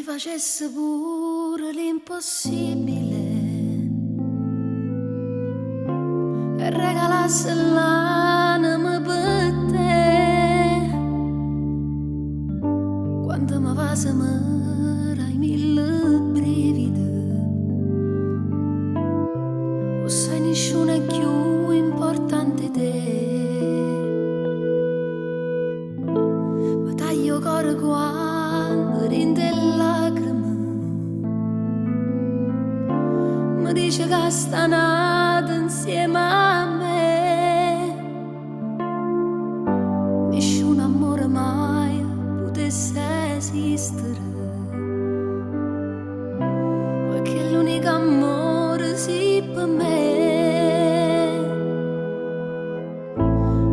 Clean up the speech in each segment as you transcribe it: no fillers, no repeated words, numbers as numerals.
Facesse pure l'impossibile e regalasse l'anima per te. Quando mi vas mi dai mille brividi, o sai nessuno è più importante te. Mi taglio il cuore quando rinde lacrime, mi dice che sta nata insieme a me. Nessun amore mai potesse esistere, perché l'unico amore si per me.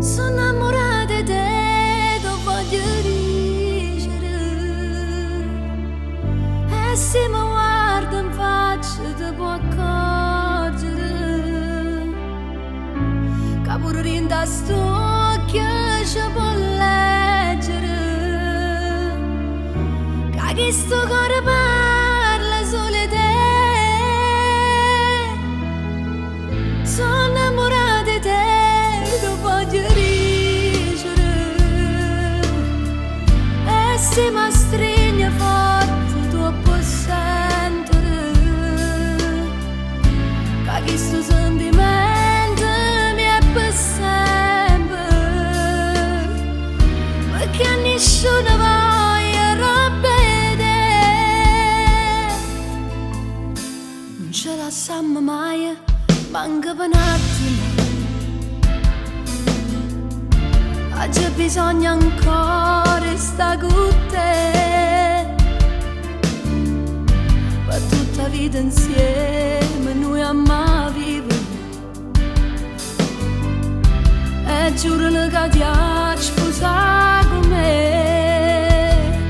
Sono innamorata di te, te voglio dicere. E se mi guarda in faccia ti può accorgere che pure dentro a st'occhio ci può leggere che questo cuore parla solo di te. Sono innamorata di te, te voglio dicere. E se mi stringe forte tu puoi sentire che questo sentimento mi è per sempre, perché nessuno voglia ripetere. Non ce la siamo mai, manca per un attimo. Oggi bisogna ancora sta con te. Per tutta vita insieme noi amma vivere. E giuro che ti sposa con me.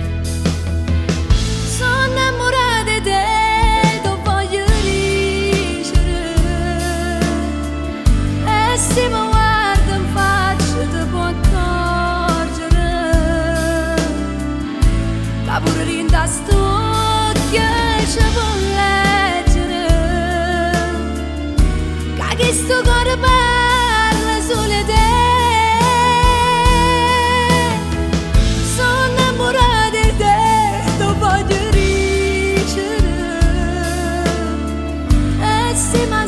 Sono innamorata di te, te voglio dicere. E se mi guarda in faccia ti può accorgere che pure dentro a st'occhio ci può leggere che questo cuore parla solo di te. Sono innamorata di te, te voglio dicere. E se mi